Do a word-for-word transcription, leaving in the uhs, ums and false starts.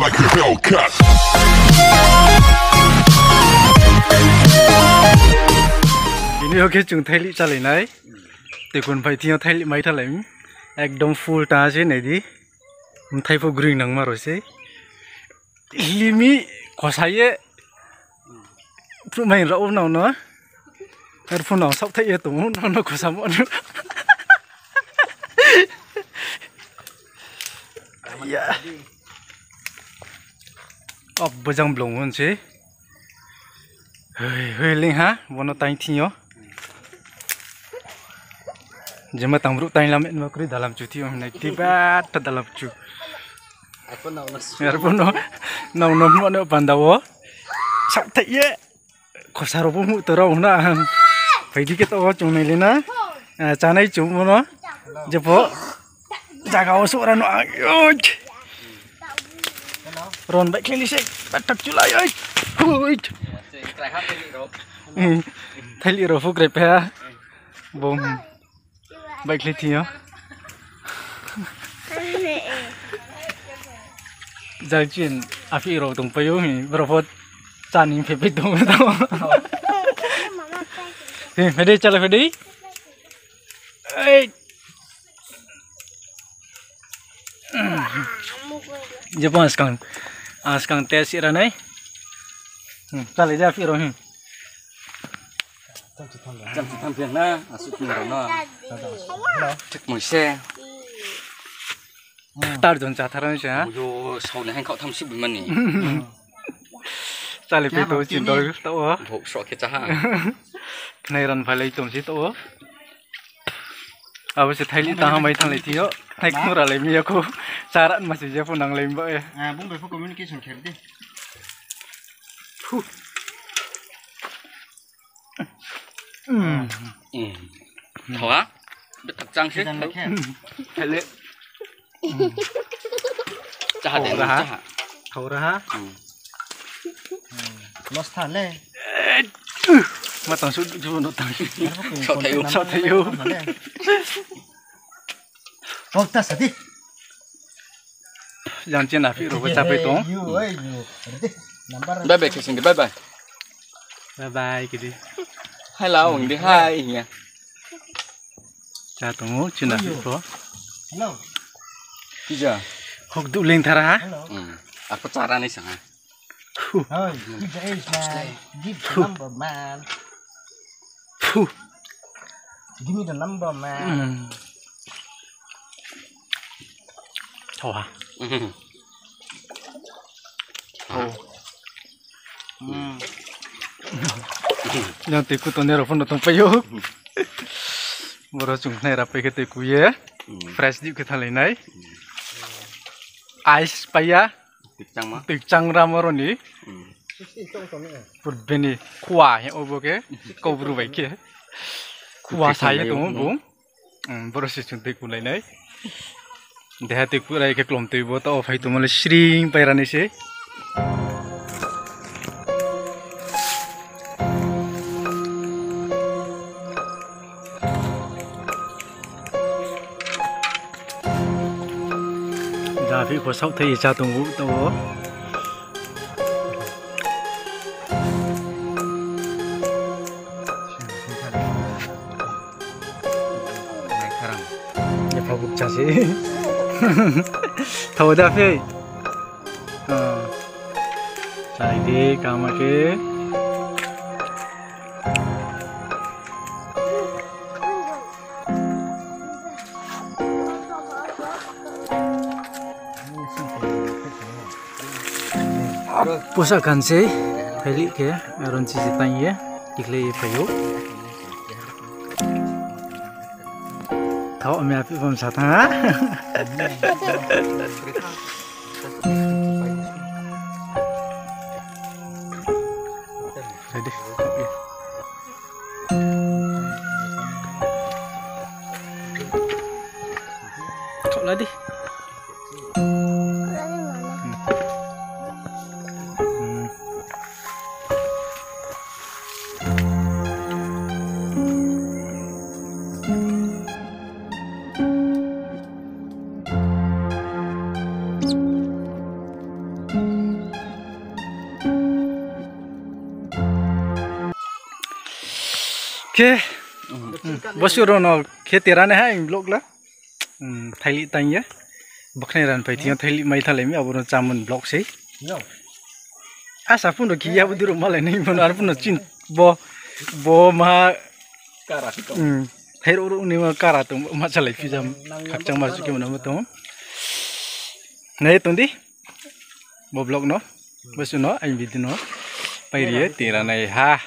Like a Hellcat. Tini yo khe chung thailih chálai nai. Tei kun phai thing yo thailih mai thalai mi. Ekdom full ta se nai di. Mthai pho green nangma rao se. Limi khosa ye. Phruh mai rao nang no. Ar phone nang saohthaih ye tong ou, nang no khosamo no. Ya. Abo jang blong hon se. Hoi, hoi, ling ha, bono taing thing yo. Jema tang brouh taing lam ma kroi dalam chu thi yo, nai ti ba ta dalam chu. Arphuh no, nang no mo no panda wo. Saohthaih ye. Khosa rao pho muh to rao na ang. Phai di khe to wo chung nai le na. Ah, chánai chung mo no. Jepho. Jaga wo souh ra no ang. Oi. Ron bai khlai ni se. Bathak chulai oi. Oi. Hmm. Thailih rao phu krai pha. Bom. Bai khlai thing yo. Jang chin aphi rao tong pai ou hi, brao pho chá ni phe pai tong ou. Hi, phai di, chálai phai di. Ei. Jepho askang, askang te si ra nai. Hmm, chálai di aphi rao hi. Cham chi tham phi na, asuh phi rao no. Thik mui se. Tar jon cha thar nai se ha. Yo, sao le haing khau tham si bui mani. Chálai phi to chin dol to wo. Bhok sroh khe cha ha. Nai ran phailai tong si to wo. Abo se thailih tang ha mai thanglai thing yo. Nai khnu ralai mi ya khou. Chá ra ma se jepho nanglai mi ba ye. Ah, bung bai pho communication khe di. Phu. Hmm. Hmm. Thao ha? Bethak chang se. Khe jan na khe. Thailih. Chá ha de, thao ra ha. Chá ha. Thao ra ha. Hmm. Hmm. Los tha le. Ma tang su, su no tang. Saohthaih ou. Saohthaih ou. Kau ta sa di. Jang chin aphi rao bo chá pai tong. Bye bye khe sing di, bye bye. Bye bye khe di. Hai la, ong di, hai, hing ya. Chá tong ou, chin aphi rao. Hello. Kija. Hok du leng thar ha. Hello. Hmm. Arphuh chá ra nai sa ha. Hey, P J is my gift number man. Phew. Give me the number, man. Mm. Thao ha. Mm. Thao. Mm. Jang tui ku tongnai rao pho no tong pai ou. Boro chung nai ra pai khe tui ku ye. Mm. Fresh dih khe thalai nai. Mm. Ice pai ya. Tui chang ma. Tui chang ra mo ro ni. Hmm. Pur bini khua he obo khe. Kau bru bai khe. Khua sa ye tong ou bung. Hmm, boro se chung tui kulai nai. Deha tui kulai khe klom tui bo to phai tongmo le sring pai ra nai se. Japhi pho saohthaih ye chá tong ou to. Yapha bukcha se. Thao da phi. Ah. Chai di, kama khe. Posa kan se, phailih khe, aron chichi tang ye, tikhlai ye phai ou. Thao, mi aphi bom sa thanng ha. Ready. Thok la di. Hmm. Khe, bosi rao no khe tera nai ha vlog la. Thailih tang ye. Bakhna ran phai thing yo thailih mai thalai mi, abo no chámon vlog sei. Asa phone rao khe ya bo duru malai nai bo no, ar phone rao chin bo, bo maha. Thairao rao ni ma kara tong, ma chalai phi jam. Khakchang ma su khe mano ma tong. Nai tong di. Bo vlog no, bosi no, aini video no pai ri ye tera nai ha.